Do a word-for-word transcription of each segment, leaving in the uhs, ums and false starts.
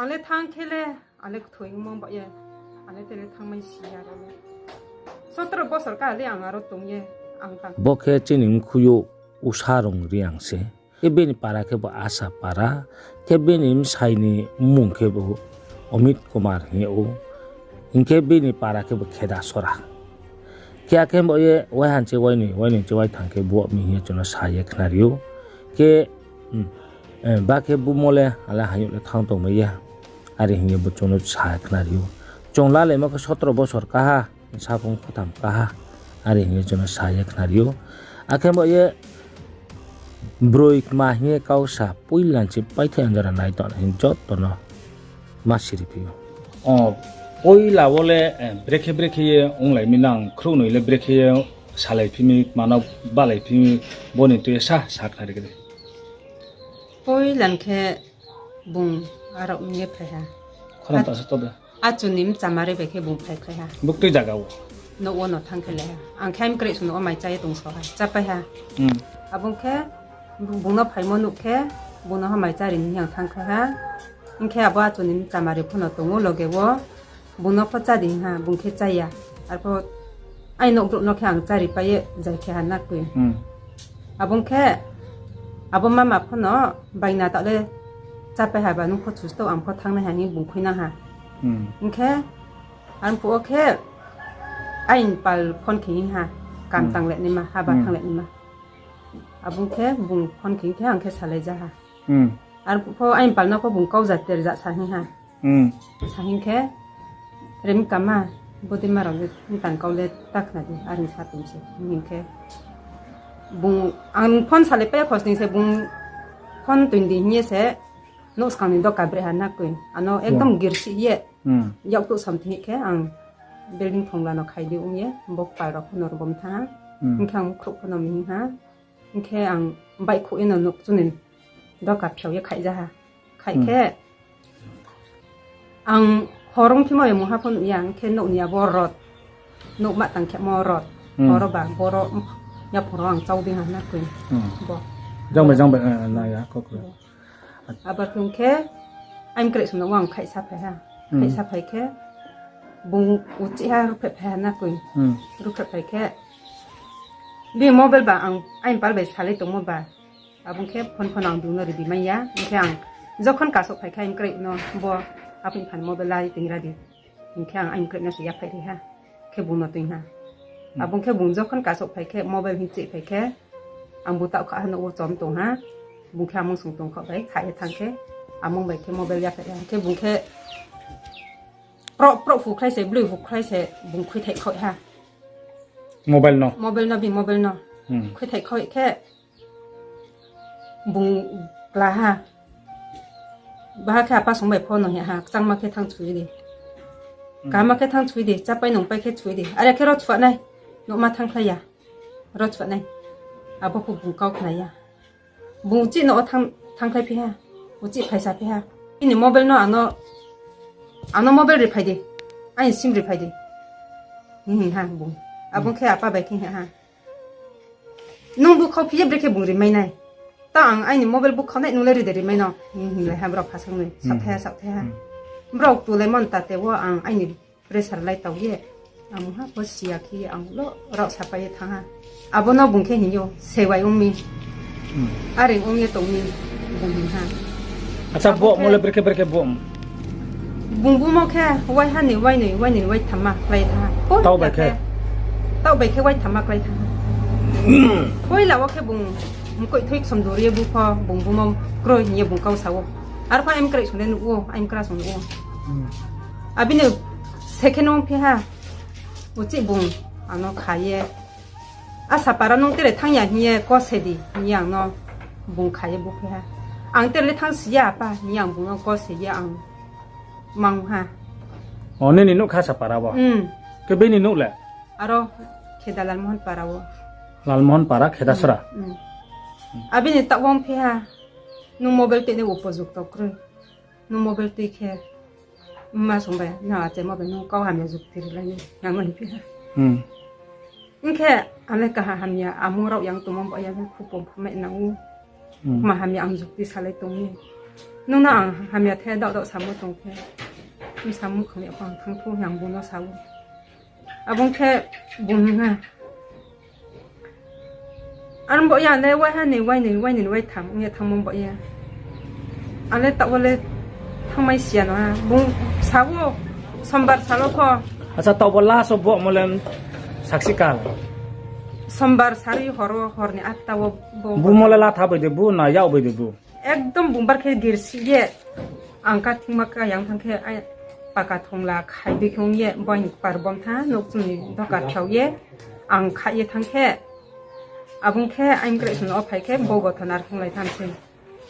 Ang le thanng khe le, ang le kthoi ongmo ba ye, ang le tele thanngmai si ya ro le. Sotro bosor ka le ang aro tong ye, ang tang. Bo khe chini mkhu yo Usarong Reang se. Khe bini para khe bo Asa para, khe bini bsai ni mmung khe bo Amit Kumar hing ou. Hing khe bini para khe bo Khedasora. Khe akhe bo ye waihan se wainoi, wainoi se waithang khe bo mi hing ye chung no sa ye khnari ou. Khe, hmm, eh, ba khe bumo le, ale hayouh le thanng tongmai ya. Are hing ye bo chung no sa ye khnari ou. Chung lalaimo khe sotro bosor kaha, saphung khutham kaha. Are hing ye chung no sa ye khnari ou. Akhe bo ye broi kma hing ye kau sa, poila se paithai anjara nai tong hing joto no ma siri phi ou. O, poila wo le, eh, brekhe brekhe ye onglai mi nang, khrouhnoi le brekhe ye salai phi mi, kma no balai phi mi, bo ni tui ye sa, sa khnari khe de. Poila khe bung aro ong ye phai ha. Khorang ta sa to de. Achu ni mchamari bai khe bung phai phai ha. Buktui zaga wo. Nouh wo no thanng khe le ha. Ang khe aimkroi sung no mai chá ye tong so ha. Chápai ha. Hmm. Abo ong khe bung no phaimo nuh khe bung no ha mai chári ni hing ang thanng khe ha. Ong khe abo achu ni mchamari pho no tong ou loge wo. Bung no pho chá di hing ha, bung khe chá ya. Arpho aini nouh brouh no khe ang chári pai ye zai khe ha na koi. Hmm. Abo ong khe, abo mama pho no baina taoh le chápai ha ba, nung pho thustouh, ang pho thanngnai ha hing bung khuinang ha. Hmm. Ong khe, arphuh wo khe, aini pal phone khe hing ha, kam Hmm. tang le naima, haba Hmm. thanng le naima. Abo ong khe, bung phone khe hing khe, ang khe salai ja ha. Hmm. Arphuh pho aini pal no pho bung kau ja ter ja sa hing ha. Hmm. Sa hing khe, Remkama, bodei ma rao le, mtang kau le ta khna di, are sa tong se. Hing khe, bung, ang phone salai pai ya khosning se, bung phone toing di hing ye se, nouh skang ni doka bre ha na koi. Ano ekdom girsi ye, Hmm. yak tuh samthi hing khe, ang building thongla no khai di ong ye, bo kpal rao pho no rbom thanng ha. Hmm. Hing khe ang khrouh pho no mihing ha. Hing khe ang baihkhouh ye no nouh chu ni doka phiao ye khaih ja ha. Khaih Hmm. khe ang hor ongphimo ye mungha pho nuh ya, hing khe nouh ni abo rod, nouh ma tang khemo rod, Hmm. hor o ba boro yaphang rao ang chau dei ha na koi. Hmm. Bo. Jang bai, jang bai, eh, na ya, kok, kok. Bo. Abo khe ong khe, aimkroi sung no ang khaih sa phai ha. Hmm. Khaih sa phai khe, bung uchih ha ruhphreh phai ha na koi. Hmm. Ruhphreh phai khe, bini mobile ba ang aini pal bai salai tongmo ba. Abo ong khe phone pho no ang bung no ridi mai ya. Ong khe ang jokhon kasouh phai khe aimkroi no bo aphini phan mobile lai toing ra di. Hing khe ang aimkroi no se yaphaih ri ha. Khe bung no toing ha. Hmm. Abo ong khe bung jokhon kasouh phai khe mobile hing chih phai khe, ang bu taoh kha ha nouh wo chom tong ha. Bung khe amung sung tong kha bai kha ye thanng khe, amung bai khe mobile yaphaih ha. Khe bung khe proh proh hukhlai se, bloi hukhlai se, bung khuithai khaoih ha. Mobile no? Mobile no, bini mobile no. Hmm. Khuithai khaoih khe, bung kla ha. Baha khe apa sung bai pho no hing ha, kchangma khe thanng thui di. Hmm. Kaham khe thanng thui di, chápai nungpai khe thui di. Are khe ro thuah nai, nouhma thanngkhlai ya. Ro thuah nai. Abo pho bung kau khna ya. Bung uchih no o thanng, thanngkhlai phi ha. Uchih phaisa phi ha. Bini mobile no ano, ano mobile ri phai di. Aini sim ri phai di. Hing hing ha bung. Abo Hmm. khe apa bai khe hing ha. Nung bu khau phi ye brekhe bung rimai nai. Ta ang aini mobile bu khau nai nung le ri de rimai no. Hing hing lai ha brao phasang noi. Saohthaih ha, Hmm. saohthaih ha. Hmm. Brao tu lai mon tate wo ang aini pressure lai tau ye. Ang ha pho siya khe ang lo rao sapai ye thanng ha. Abo no bung khe hing yo, sewai ong mi. Hmm. Are ong ye tong mi, bung hing ha. Acha, abo bo khe mo le brekhe brekhe bo? Bung bumo khe waiha ni, wainoi, wainoi, waithamma klái thanng ha. Poila khe, taoh bai khe waithamma klái thanng ha. Poila wo khe bung mkoih thoi ksom dor ye bu pho, bung bumo kroi hing ye bung kau sa ou. Arpho aimkroi sung le nuh ou, aimkra sung nuh ou. Hmm. Abini second ong phi ha. Uchih bung ano kha ye, Asa para nung tere thanng ya hing ye kose di hing ye ang no bung kha ye bu phi ha. Ang tere le thanng si ya apa hing ye ang bung no kose ye ang mang ha. O, nini nouh kha Asa para wo? Hmm. Khe bini nouh le? Aro Kheda Lalmohon para wo. Lalmohon para, Khedasora? Hmm. Abini taoh ong phi ha. Nung mobile tui ni upojukto kroi. Nung mobile tui khe, mma sung bai, nang achai mobile nung kau hamya jukti ri lai ni, nang no hing phi ha. Hmm. Ong khe, ang le kaha hamya, amung rao yang tongmo ba ya, khupom phamai nang ou. Hmm. Ma hamya ang jukti salai tong mi. Nung no ang hamya the daoh daoh samo tong khe, bsa muhkhang ya pho ang thanng thou hing ang bung no sa ou. Abo ong khe bung hing ha, Aro bo ya le waiha ni, waini, waini, waitham ong ye thanngmo bo ye. Ang le taoh wo le thanngmai si ya no ha. Bung sa ou, sombar sal wo pho. Acha, taoh bo last wo bo mo le saksikal. Sombar sari hor wo, hor ni atta wo bo. Bumo le latha bai de bu, na yak bai de bu? Ekdom bung bar khe girsi ye, ang kathingma ka yang thanng khe, ai, paka thongla khai dei khe ong ye, boini kpar bom tha, nouhkhong ni doka khau ye, ang kha ye thanng khe, abo ong khe aimkrai song no phai khe, bo gothon ar thonglai tham se.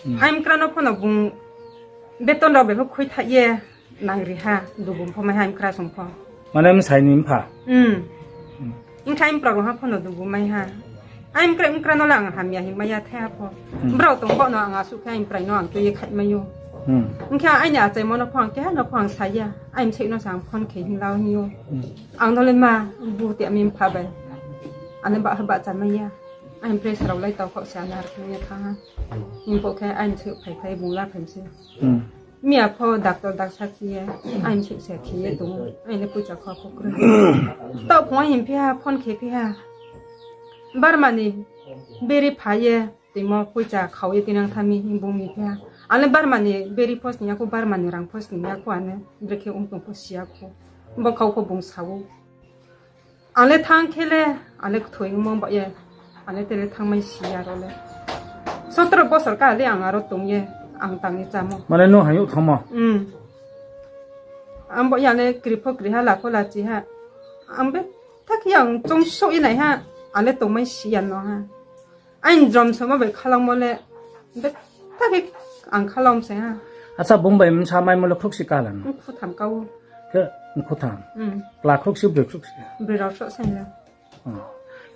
Hmm. Aimkra no pho no bung beton rao bai pho khuithaih ye, nang ri ha, dugu pho mai ha aimkra song pho. Mane bsai ni mpha? Hmm. Ong khe aimkra rao ha pho no dugu mai ha. Aimkrai mkra no le ang hamya hingmai ya thai ha pho. Hmm. Brao tong pho no ang asuh khe aimkrai no ang tui ye khaihmai ou. Hmm. Ong khe aini achaimo no pho ang keha no pho ang sa ya. Aimsei no se ang phone khe hing la hing ou. Hmm. Ang no le ma, bu te ami mpha bai. Ang le bahar bahcha mai ya. Aini pressure rao lai tau khaoh se ang ar khe ye thanng ha. Hing pho khe aini se phai phai bung la phai se. Hmm. Miya pho doctor daksa khe ye, aini se khe ye tong ou, aini le poicha kha pho kroi. Taoh phung hing phi ha, phone khe phi ha. Barma ni beri pha ye, toimo poicha khau ye tinang tha mi hing bung mi phi ha. Ang le Barma ni beri pho sning ya khou, Barma ni rang pho sning ya khou, ang le brekhe ong tong pho si ya khou. Bo kau pho bung sa ou. Ang le thanng khe le, ang le kthoi ongmo ba ye, ang le tre le thanngmai si ya ro le. Sotro bosor ka le ang aro tong ye, ang tang ye chámo. Mane nung hayouh thanngmo? Hmm. Ang bo ya le kri pho kri ha, la pho lachi ha. Ang betha khe ang choungsouh ye nai ha, ang le tongmai si ya no ha. Aini jrom somo bai khalangmo le, betha khe ang khalang se ha. Acha, bung bai bsa maimo le khruhsi kala no? Mkhutham ka ou. Khe mkhutham? Hmm. Kla khruhsi, broi khruhsi? Broi rao sroh sai le. Oh.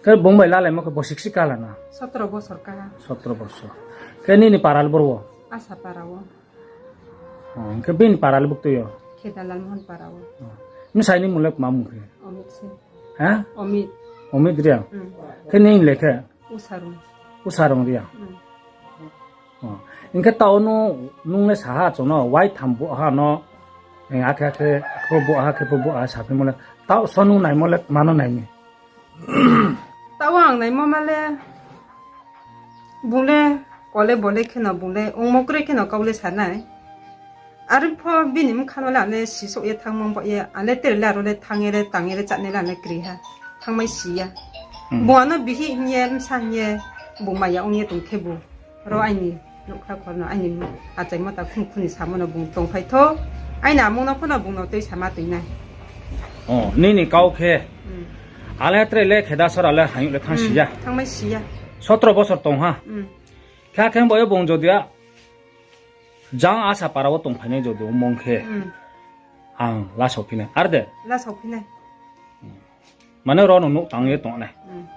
Khe bung bai lalaimo khe bosi kisi kala no? Sotro bosor ka ha. Sotro bosor. Khe nini para le boro wo? Asa para wo. Oh, khe bini para le buktui yo? Khe Dalal Mohon para wo. Oh. Bsai ni mung le kma mung khe? Omit Singh. Ha? Omit. Omit Reang? Hmm. Khe nini le khe? Usarung. Usarung Reang? Hmm. Oh. Hing khe taoh no nung le sa ha chung no, waitham bo ha no, eh, akhe akhe, akhe bo ha, akhe bo ha, saphi mo le, taoh so nung naimo le, kma no nai mi? Taoh wo ang naimo ma le, bung le, kole bole kheno bung le, ongmo kroi kheno kau le sa nai. Are pho bini bkha no le ang le sisouh ye thanngmo bo ye, ang le tre le aro le thanng ye le, tang ye le, chánai le ang le kri ha. Thanngmai si ya. Hmm. Bung ano bihih hing ye, bsa hing ye, bung maya ong ye tong khebu. Ro aini nouhkha khor no, aini achaimo ta khun khun ni samo no bung tongphai thou. Aini amung no pho no bung no tui sama tui nai. Oh, nini kau khe. Hmm. Ang le tre le kheda sora le hayouh le thanng si ya. Hmm, thanngmai si ya. Sotro bosor tong ha. Hmm. Khe akhe bo ye bung jodi a, jang asa para wo tongphai nai jodi ongmo khe. Hmm. Ang lasao phi nai. Ar de? Lasao phi nai. Mane ro no nouh tang ye tong nai. Hmm.